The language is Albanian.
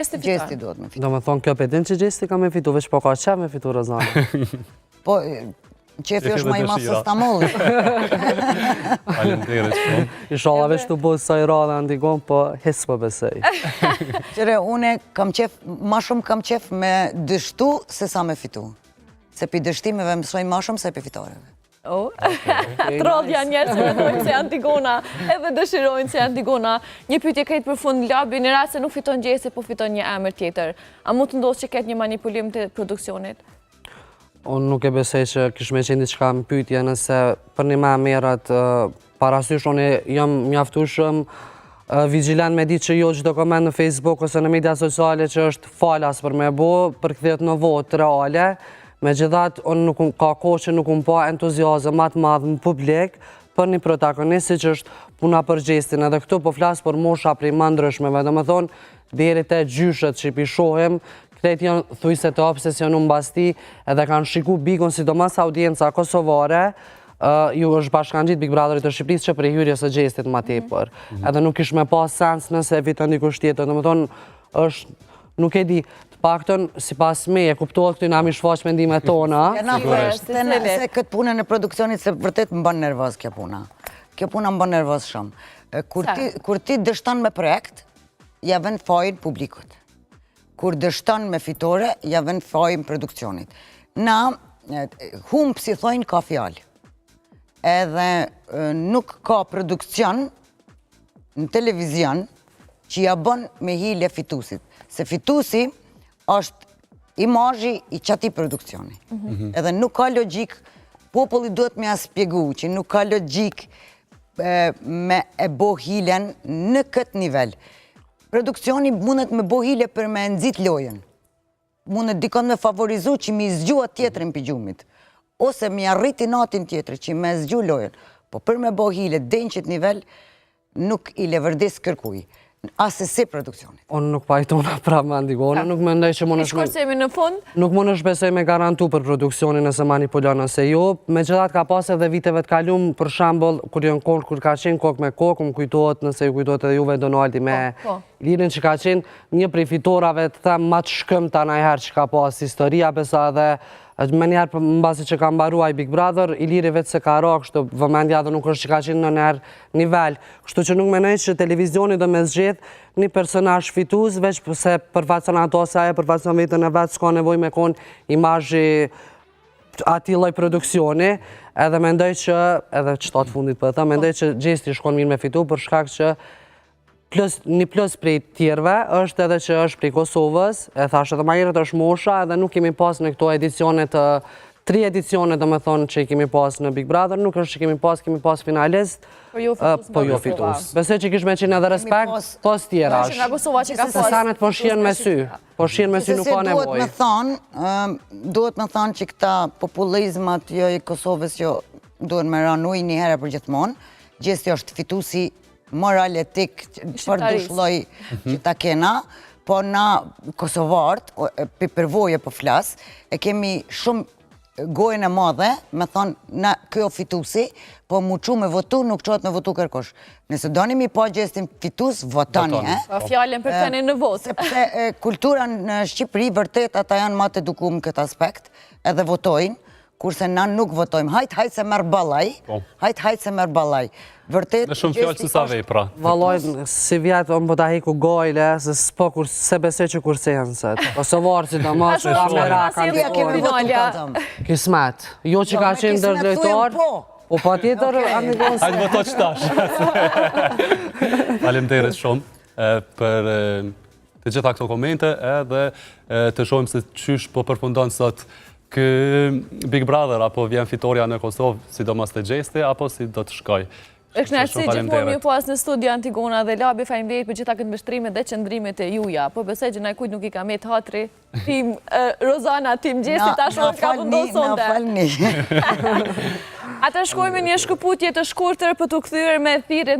Gjesti fiton. Gjesti duhet me fitu. Do me thonë, kjo pe din që Gjesti ka me fitu, veç po ka qef me fitu Rozana. Po, qefi është ma i madh se Stamolli. Faleminderit shumë. Inshallah veç të bëhet sa i radhe Antigon, po hiç po besoj. Qyre, une kam qef, ma shumë kam qef me dështu se sa me fitu. Se pi dështimeve mësoj ma shumë se pi fitoreve. Oh. Troll janë njerëz që mendojnë se Antigona, edhe dëshirojnë se Antigona. Një pyetje krejt për fund Labi, në rast se nuk fiton Gjesti, po fiton një emër tjetër. A mund të ndodhë që ketë një manipulim të produksionit? Unë nuk e besoj që kish me qenë diçka në pyetje nëse për një ma merret parasysh unë jam mjaftueshëm vigilant me ditë që jo çdo koment në Facebook ose në media sociale që është falas për me bo, përkthehet në votë reale. Megjithatë, unë nuk ka kohë që nuk um pa entuziazëm ma të madh në publik për një protagonist siç është puna për Gjestin. Edhe këtu po flas për mosha prej ma ndryshmeve, domethënë deri te gjyshët që i shohim, krejt janë thujse të obsesionu mbas tij, edhe kanë shiku Bigun, sidomos audienca kosovare, ju është bashkangjit Big Brotherit të Shqipërisë që prej hyrjes së Gjestit ma tepër. Mhm. Edhe nuk ish me pas sens nëse e fiton dikush tjetër, domethënë është nuk e di, të paktën sipas meje, kuptohet këtu na mi shfaq mendimet tona. Sigurisht. Se, se këtë punën e produksionit se vërtet më bën nervoz kjo puna. Kjo puna më bën nervoz shumë. Kur ti, kur ti dështon me projekt, ja vën fajin publikut. Kur dështon me fitore, ja vën fajin produksionit. Na, humb si thojnë ka fjalë. Edhe nuk ka produksion në televizion që ja bën me hile fitusit. Se fitusi është imazhi i qati produksioni. Mhm. Edhe nuk ka logjik, populli duhet me ja spjegu që nuk ka logjik me e bo hilen në këtë nivel. Produksioni mundet me bo hile për me nxit lojën. Mundet dikon me favorizu që mi zgju atë tjetrin pi gjumit. Ose mi arriti natin tjetrit që me zgju lojën. Po për me bo hile deri në qëtë nivel, nuk i leverdis kërkuj. Asesi produksionit. Unë nuk pajtona pra me Antigona, nuk mendoj që mund është... Shkurë në fund? Nuk mund është besoj me garantu për produksionin nëse manipulon ose jo. Megjithatë ka pas edhe viteve të kalum, për shembull, kur janë kokë, kur ka qenë kokë me kokë, më kujtohet nëse ju kujtohet edhe juve Donaldi me po, po. Lirin që ka qenë një prej fitorave të them ma të shkëmta najherë që ka pas historia, besa edhe me njëherë mbasi që ka mbaruar Big Brother, Iliri vetë se ka ra, kështu vëmendja dhe nuk është që ka qenë në nërë nivel. Kështu që nuk mendoj që televizioni do me zgjedh një personazh fitues, veç se përfaqëson ato se ajo përfaqëson vetën e vet, s'ka nevojë me kon imazhi atij lloj produksioni, edhe mendoj që edhe qëto të fundit po e them, mendoj që Gjesti shkon mirë me fitu për shkak që plus, një plus prej tjerëve është edhe që është prej Kosovës, e thash edhe ma herët është mosha, edhe nuk kemi pas në këto edicione të tri edicione, do me thonë, që i kemi pas në Big Brother, nuk është që kemi pas, kemi pas finalist, Po jo fitues po jo fitues. Besoj që kish me qenë edhe respekt, pos tjerash. Nga Kosova që ka pas. Se sanet po shihen me sy, po shihen me sy nuk ka nevojë. Duhet me thonë, duhet me thonë që këta populizmat jo i Kosovës jo duhet me ra n'ujë një herë për gjithmonë. Gjesti është fitusi moral, etik, për dushlloj që ta kena, po na Kosovart, për përvoje po flas, e kemi shumë gojën e madhe, me thonë, na kjo fitusi, po mu qu me votu, nuk qohet me votu kërkush. Nëse doni mi pa Gjestin fitus, votoni, e? Po fjallën për këne në votë. Sepse kultura në Shqipëri, vërtet, ata janë ma të edukum në këtë aspekt, edhe votojnë, kurse na nuk votojmë. Hajt, hajt se merr ballaj, po. hajt, hajt se merr ballaj. Vërtet, Në shumë fjalë se sa vepra. Vallaj, si vjetë, unë po ta heku gojle, se s'po kur, se besoj që kursehen se. Kosovarë si do mos, ka merak, kanë të Kismet. Jo që ka qenë ndër lojtar, po. Po pa tjetër, Hajtë voto që tash. Faleminderit shumë për të gjitha këto komente edhe të shohim se qysh po përfundon sot ky Big Brother apo vjen fitorja në Kosovë, sidomos te Gjesti apo si do të shkoj. E kënaqësi gjithmonë me ju pas në studio Antigona dhe Labi, faleminderit për gjitha këndvështrimet dhe qëndrimet e juja. Po besoj që najkujt nuk i ka met hatri, team Rozana, team Gjesti, ta shohim ka po ndodh sonte. Na falni. Ata shkojmë një shkëputje të shkurtër për t'u kthyer me thirrjet.